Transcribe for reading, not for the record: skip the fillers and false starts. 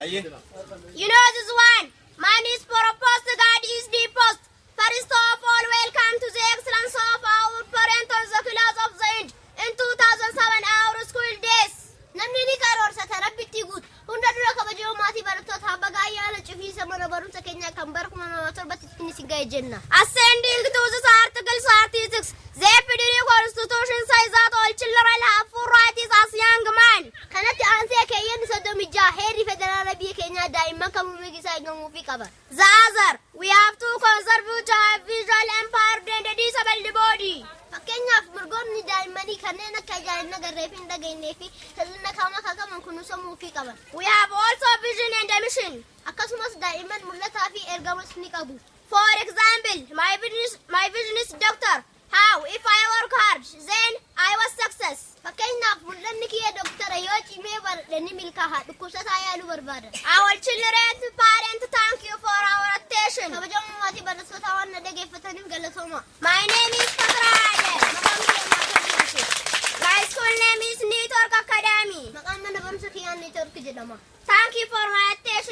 Ayyee. You know this one. Man is proposed, God is the post. First of all, welcome to the excellence of our parent on the class of the end. In 2007, our school days. Namni ni karoorsata rabbitti guutu. Hunda dura kabajamoo maatii barattootaa baga ayyaana cufiinsa mana barumsa keenyaa kan bara 2007tti ittiin isin ga'e jenna. Ascending to this Article 36, the FDRE Constitution says that all children have full rights as young man. Kanatti aansee keeyyanni 36 heerri federaala biyya keenyaa daa'imman kamuu mirgi isaa eegamuufii qaba. The other, we have to conserve to have visual impaired and disabled body. Fakkeenyaaf, mirgoonni daa'immanii kanneen akka ijaan hin agarree fi hin dhageenyee fi hir'ina qaamaa kan qaban kunuunsamuufii qaban. We have also vision and a mission. Akkasumas daa'imman mul'ataa fi ergamas ni qabu. For example, my vision is doctor. How? If I work hard, then I was success. Fakkeenyaaf, mul'anni kiyya doktara, yoo cimee baradhe ni milkaa'a, dhukkubsataa yaaluu barbaada. Our children, parent, thank you for our attention. Kabajamoo maatii barattootaa, waan na dhageeffataniif galatooma. My name is Fatra Adel. Maqaan kiyya Maakal Yaasee. My school name is Network Academy. Maqaan mana barumsa kiyyaa Network jedhama. Thank you for my attention.